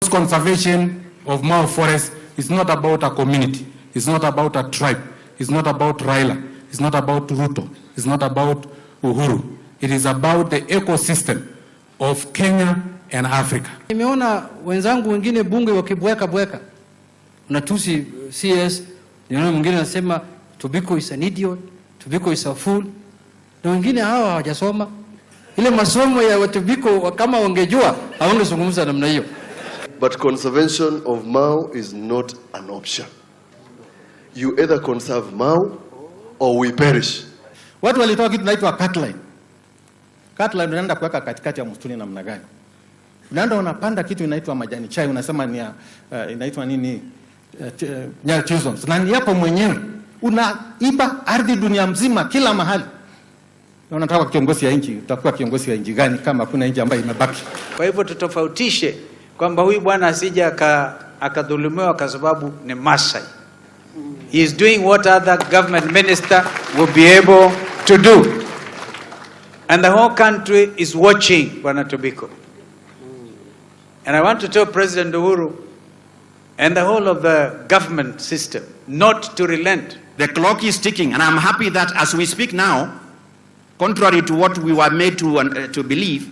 Conservation of Mau Forest is not about a community. It's not about a tribe. It's not about Raila. It's not about Ruto. It's not about Uhuru. It is about the ecosystem of Kenya and Africa. Nimeona wenzangu wengine bunge wakibweka bweka, unatusi CS. Niona mwingine anasema Tobiko is an idiot, Tobiko is a fool, na wengine hawa hawajasoma ile masomo ya Tobiko. Kama wangejua hawangezungumza namna hiyo. But conservation of Mau is not an option. You either conserve Mau or we perish. Watu walitoa kitu inaitwa cutline. Cutline unaenda kuweka katikati ya msituni namna gani? Unaenda unapanda kitu inaitwa majani chai, unasema ni inaitwa nini? Chisholms. Na ni yako mwenyewe. Unaiba ardhi dunia mzima kila mahali. Na unataka kiongozi ya nchi, utakuwa kiongozi wa nchi gani kama kuna nchi ambayo imebaki? Kwa hivyo tutofautishe kwamba huyu bwana asije akadhulumiwa kwa sababu ni Masai. He is doing what other government minister will be able to do. And the whole country is watching Bwana Tobiko. And I want to tell President Uhuru and the whole of the government system not to relent. The clock is ticking, and I'm happy that as we speak now, contrary to what we were made to believe,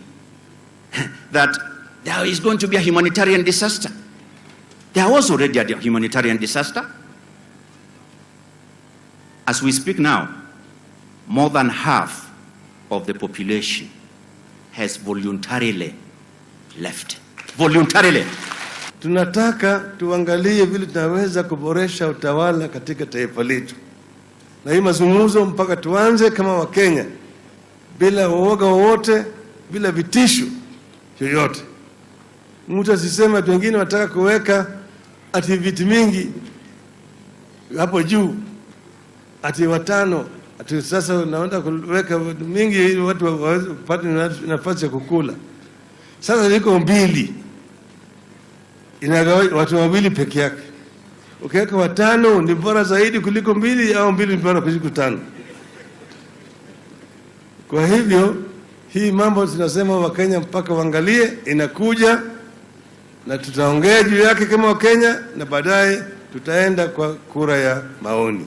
that there is going to be a humanitarian disaster. There was already a humanitarian disaster. As we speak now, more than half of the population has voluntarily left. Voluntarily. Tunataka tuangalie vile tunaweza kuboresha utawala katika taifa letu, na hii mazungumzo mpaka tuanze kama Wakenya bila uoga wowote, bila vitisho yoyote. Mtu asiseme ati wengine wanataka kuweka ati viti mingi hapo juu, ati watano, ati sasa unaenda kuweka mingi ili watu waweze kupata nafasi ya kukula. Sasa ziko mbili, inagawa watu wawili peke yake. Ukiweka watano ni bora zaidi kuliko mbili, au mbili ni bora kuliko tano. Kwa hivyo hii mambo tunasema Wakenya mpaka waangalie, inakuja na tutaongea juu yake kama Wakenya, na baadaye tutaenda kwa kura ya maoni.